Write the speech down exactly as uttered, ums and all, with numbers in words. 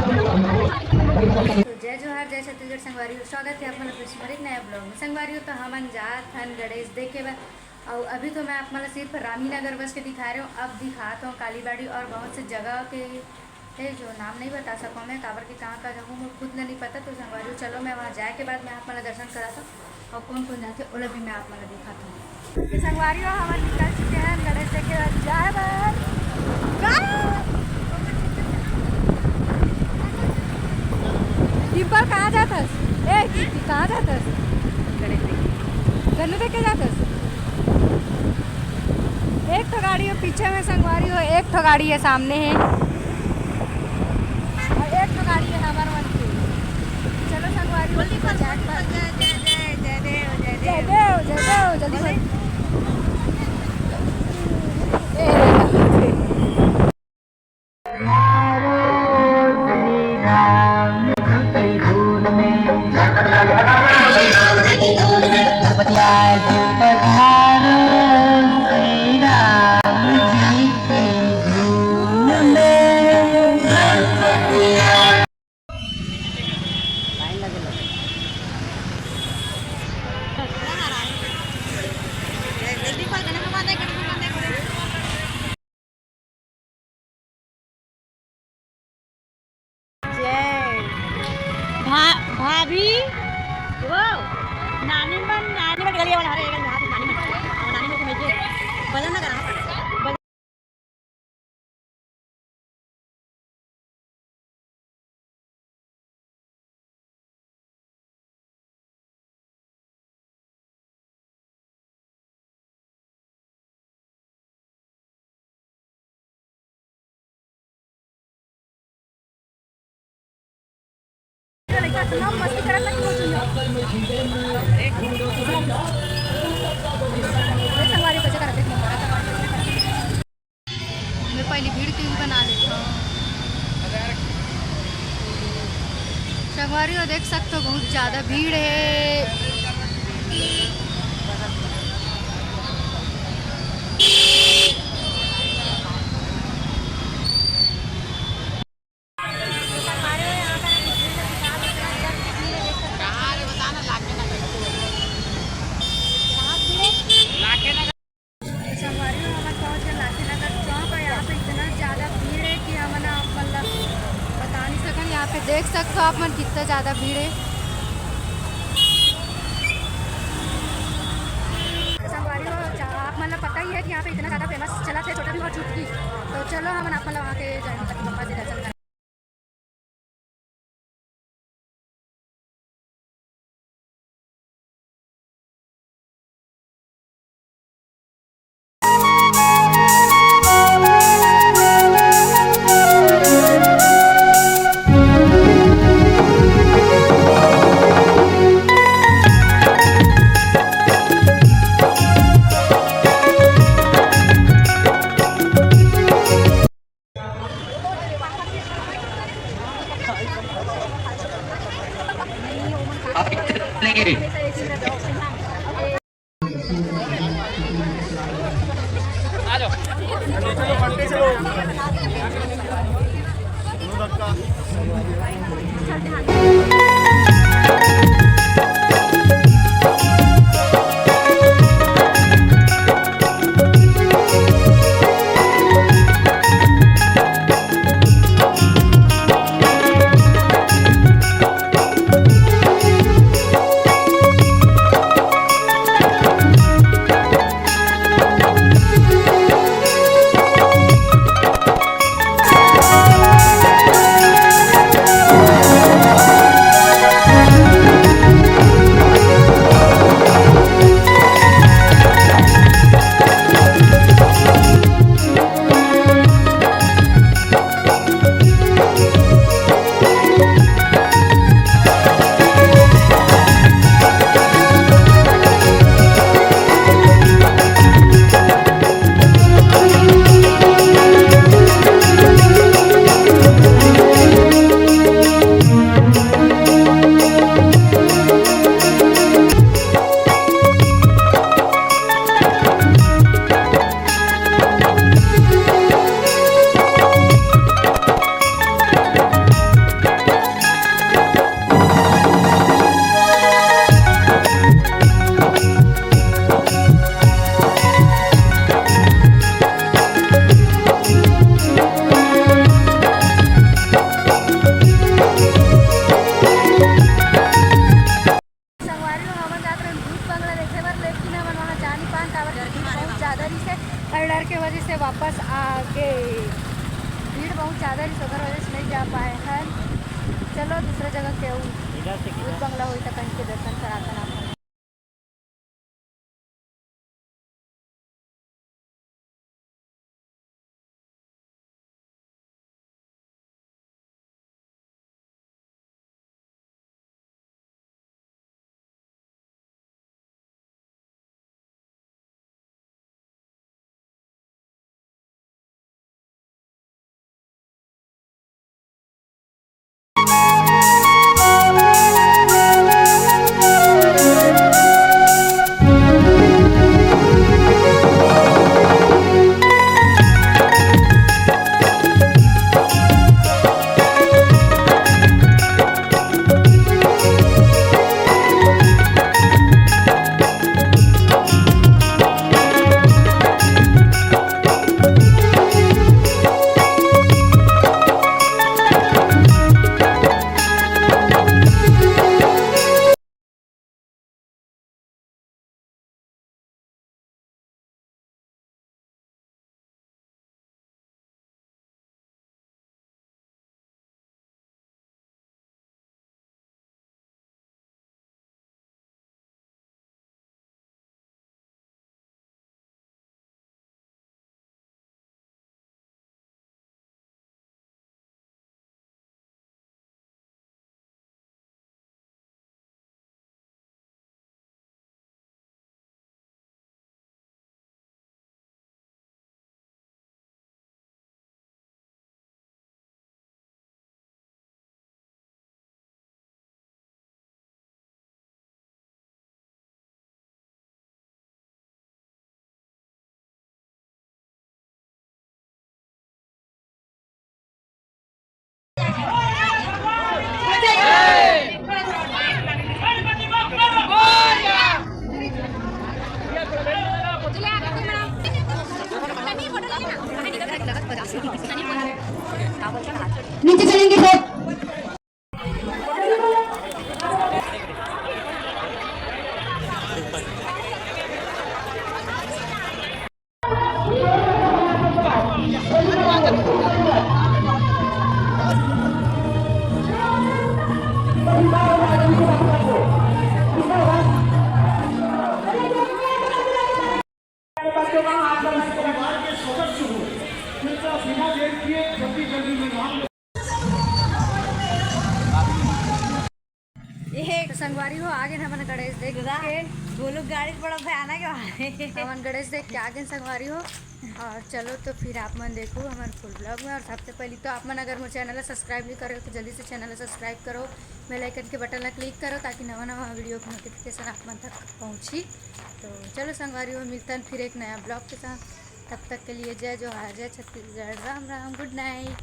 तो जय जोहार, जय छत्तीसगढ़ संगवारी हो, स्वागत है आप मन ला फिर से मोर एक नया vlog में। संगवारी हो, तो हमन जात हन गणेश देखे बर, अउ अभी तो मैं आप मन ला सिर्फ रानीनगर बस के दिखा रहे हूँ। अब दिखात हूँ कालीबाड़ी और बहुत से जगह के है जो नाम नहीं बता सकूँ मैं, काबर के कहाँ कहाँ जाऊँ मोर खुद ला नहीं पता। तो संगवारी हो, चलो मैं वहाँ जाए के बाद मैं आप मन ला दर्शन कराता हूँ। अउ कोन कोन जाथे, ओला भी मैं आप मन ला दिखात हूँ। संगवारी हो, हमन निकल चुके हैं गणेश जी के जाए बर। डिम्पल, कहाँ जात हस? ए, की, की, कहाँ जात हस? गणेश जी। गन्नू देखे जात हस? एक ठो गाड़ी है पीछे में संगवारी हो, एक ठो गाड़ी है सामने है। अउ एक ठो गाड़ी है हमर मन के। चलो संगवारी हो, जल्दी कर, जय, जय, जय, जय देव, जय देव। जय देव, जय देव, जल्दी बोल। ए, जय। भा-, भाभी, वो, नानी मन, नानी मन गलिया वाला हरे, नानी मन, नानी मन को भेजे, भजन ना करा। मैं पहले भीड़ के भी बना लेता हूँ। संगवारी हो, देख सकते हो, बहुत ज़्यादा भीड़ है। संगवारी हो, हमन पहुंच गए लाखी नगर चौक और यहाँ पे इतना ज़्यादा भीड़ है कि हमन आप, मतलब, बता नहीं सकन। यहाँ पे देख सकते हो आप मन कितना ज़्यादा भीड़ है। संगवारी हो, आप मन ला पता ही है कि यहाँ पे इतना ज़्यादा फेमस चलत है छोटा भीम और छुटकी। तो चलो हमन आप मन ला वहाँ के जाए, मतलब, पापा से दर्शन करें। वजह से वापस आ गए। भीड़ बहुत ज़्यादा रहिस, ओकर वजह से नहीं जा पाए हन। चलो, दूसरा जगह के उ भूत बंगला होई त कहीं के दर्शन कराथन आप। नीचे चलेंगे सर। ये तो संगवारी हो, आगे हमन गणेश देख के। गोलू गाड़ी बड़ा भयानक है। हमन गणेश देख के आगे संगवारी हो। और चलो, तो फिर आप मन देखो हमर फुल ब्लॉग में। और सबसे पहले तो आप मन अगर मोर चैनल ला सब्सक्राइब नहीं करे हो, तो जल्दी से चैनल ला सब्सक्राइब करो, बेल आइकन के बटन ला क्लिक करो, ताकि नवा नवा वीडियो के नोटिफिकेशन आप मन तक पहुँची। तो चलो संगवारी हो, मिलतन फिर एक नया ब्लॉग के साथ। तब तक के लिए जय जोहार, जय छत्तीसगढ़, राम राम, गुड नाइट।